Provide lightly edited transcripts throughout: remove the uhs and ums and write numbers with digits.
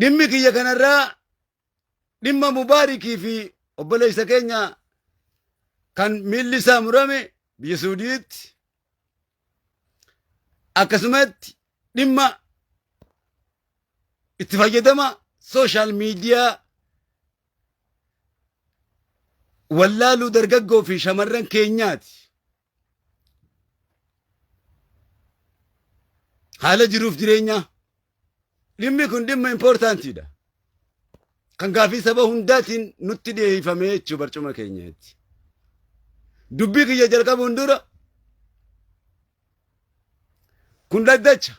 Dhimmi kiyya kanarraa dhimma Mubaarikii fi obboleessa keenya kan miilli isaa murame biyya Suudiitti akkasumatti dhimma itti fayyadama sooshaal miidiyaa wallaaluu dargaggoo fi shamarran keenyaati. Haala jiruuf jireenyaa. Dhimmi kun dhimma impoortaantiidha. Kan gaafii saba hundaatiin nutti dhiyeeffamee jechuu barcuma keenyaatti. Dubbii kiyya jalqabuun dura kun dhaddacha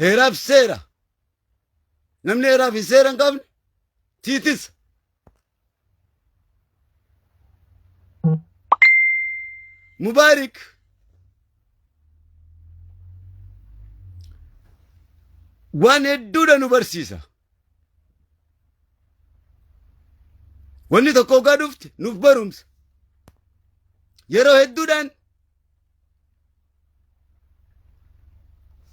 heeraaf seera namni heeraaf hin seera hin qabne tiitisa. Mubaarik waan hedduudha nu barsiisa. Wanni tokko hoggaa dhufte nuuf barumsa. Yeroo hedduudhaan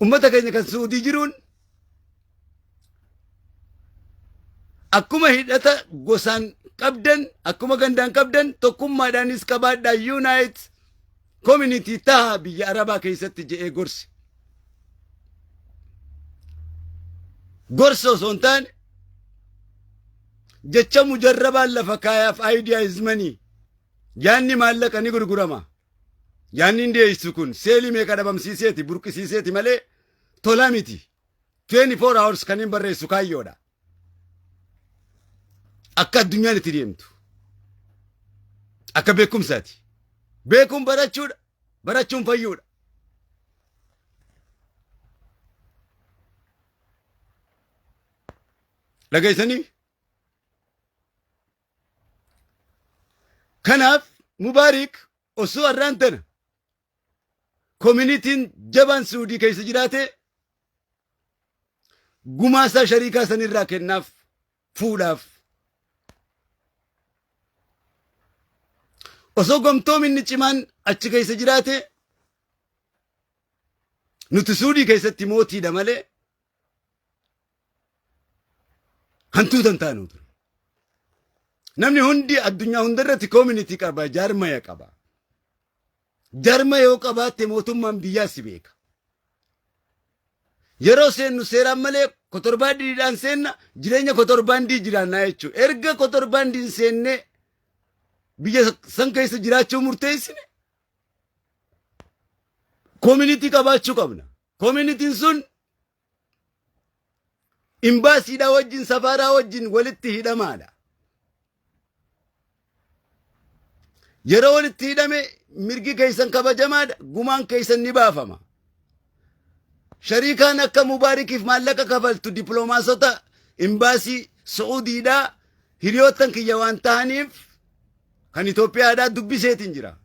ummata keenya kan Suudii jiruun akkuma hidhata gosaan qabdan akkuma gandaan qabdan tokkummaadhaanis qabaadhaa unite community taha biyya arabaa keessatti je'ee gorse. Gorsa osoo hin taane jecha mujarrabaan lafa kaayaaf idea is money. Yaanni maallaqa ni gurgurama. Yaanni hin dhiyeessu kun seelii meeqa dhabamsiiseeti burqisiiseeti malee tola miti. 24 hours kan hin barreessu kaayyoodha. Akka addunyaan itti deemtu. Akka beekumsaati. Beekuun barachuudha. Barachuun fayyuudha. Dhageessanii? Kanaaf Mubaarik osoo har'aan tana koominitiin jabaan Suudii keessa jiraate gumaa isaa shariikaa sanirraa kennaaf fuudhaaf. Osoo gamtoominni cimaan achi keessa jiraate nuti Suudii keessatti mootiidha malee hantuuta hin taanu ture. Namni hundi addunyaa hundarratti koomunitii qaba, jaarmaya qaba. Jaarmaya yoo qabaatte mootummaan biyyaa si beeka. Yeroo seennu seeraan malee kotorbaandiidhaan seenna jireenya kotorbaandii jiraannaa jechuudha. Erga kotorbaandiin seennee biyya san keessa jiraachuu murteessine koomunitii qabaachuu qabna. Koomunitiin sun imbaasiidhaa wajjin safaaraa wajjin walitti hidhamaadha. Yeroo walitti hidhame mirgi keessan kabajamaadha, gumaan keessan ni baafama. Shariikaan akka Mubaarikiif maallaqa kafaltu dippiloomaasota imbaasii Su'uudiidhaa hiriyoottan kiyya waan ta'aniif kan Itoophiyaadhaa dubbiseetiin jira.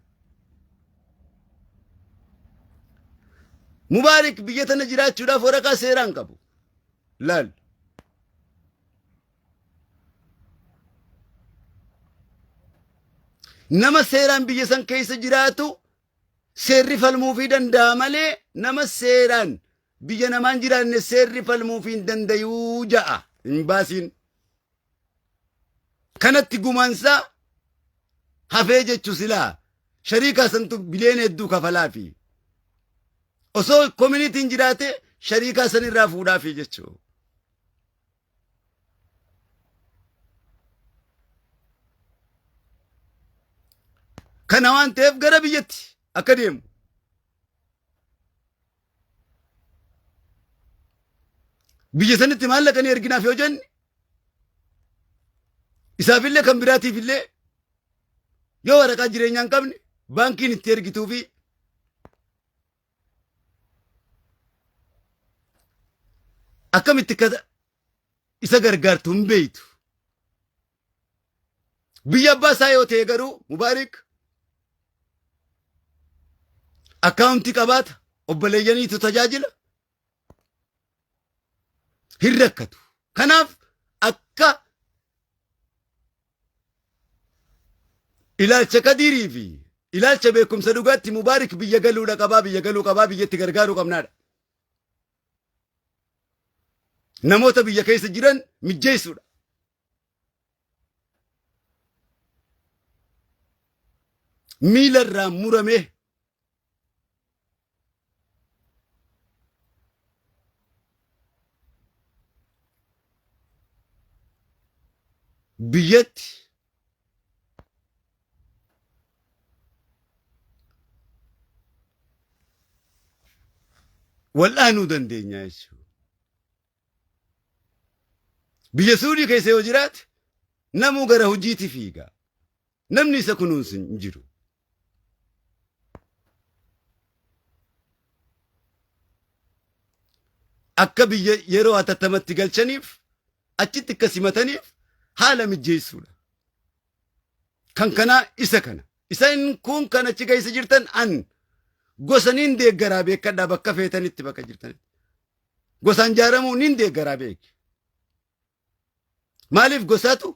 Mubaarik biyya tana jiraachuudhaaf waraqaa seeraa hin qabu. Laal. Nama seeraan biyya san keessa jiraatu seerri falmuufii danda'a malee nama seeraan biyya namaan jiraanne seerri falmuufii hin dandayuu ja'a hin baasiin. Kanatti gumaansaa hafee jechu silaa shariikaa santu biliyoona hedduu kafalaafi. Osoo koominitiin jiraate shariikaa sanirraa fuudhaafi jechuu. Kana waan ta'eef gara biyyatti akka deemu. Biyya sanitti maallaqa ni erginaaf yoo jenne isaafillee kan biraatiifillee yoo waraqaa jireenyaa hin qabne baankiin itti ergituu fi akkamitti akka isa gargaartu hin beektu. Biyya abbaa isaa yoo ta'e garuu Mubaarik akkaawuntii qabaata obboleeyyaniitu tajaajila hin rakkatu. Kanaaf akka ilaalcha Kadiirii fi ilaalcha beekumsa dhugaatti Mubaarik biyya galuudha qabaa biyya galuu qabaa biyyatti gargaaruu qabnaadha. Namoota biyya keessa jiran mijjeessuudha. Miila irraa muramee biyyatti wal'aanuu dandeenya jechuudha. Biyya Suudii keessa yoo jiraate namuu gara hojiitti fiiga. Namni isa kunuunsu hin jiru. Akka biyya yeroo hatattamatti galchaniif achitti akka simataniif haala mijjeessuudha. Kan kanaa isa kana. Isan kun kan achi keessa jirtan an gosa nin deeggaraa beekadhaa bakka feetanitti bakka jirtanitti. Gosaan jaaramuu nin deeggaraa beeki. Maaliif gosaatu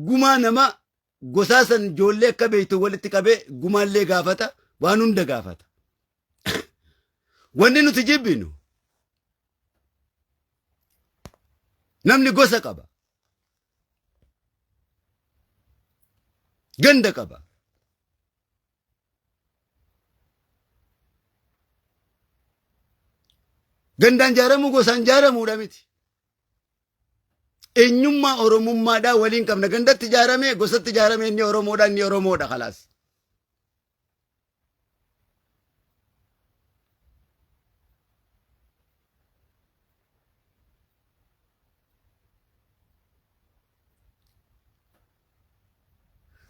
gumaa nama gosaa san ijoollee akka beektu walitti qabee gumaallee gaafata waan hunda gaafata. Wanni nuti jibbinu namni gosa qaba. Ganda qaba. Gandaan jaaramuu gosaan jaaramuudha miti. Eenyummaa Oromummaadhaa waliin qabna. Gandatti ijaaramee gosatti ijaaramee inni Oromoodha inni Oromoodha kalaas.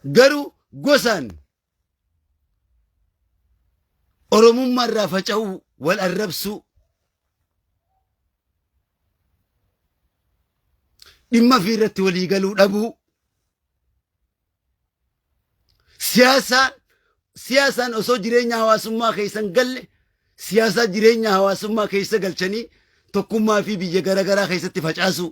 Garuu gosaan Oromummaa irraa faca'uu, wal arrabsuu, dhimma fi irratti walii galuu dhabuu, siyaasaan siyaasaan osoo jireenya hawaasummaa keessa hin galle siyaasaa jireenya hawaasummaa keessa galchanii tokkummaa fi biyya garaagaraa keessatti facaasuu.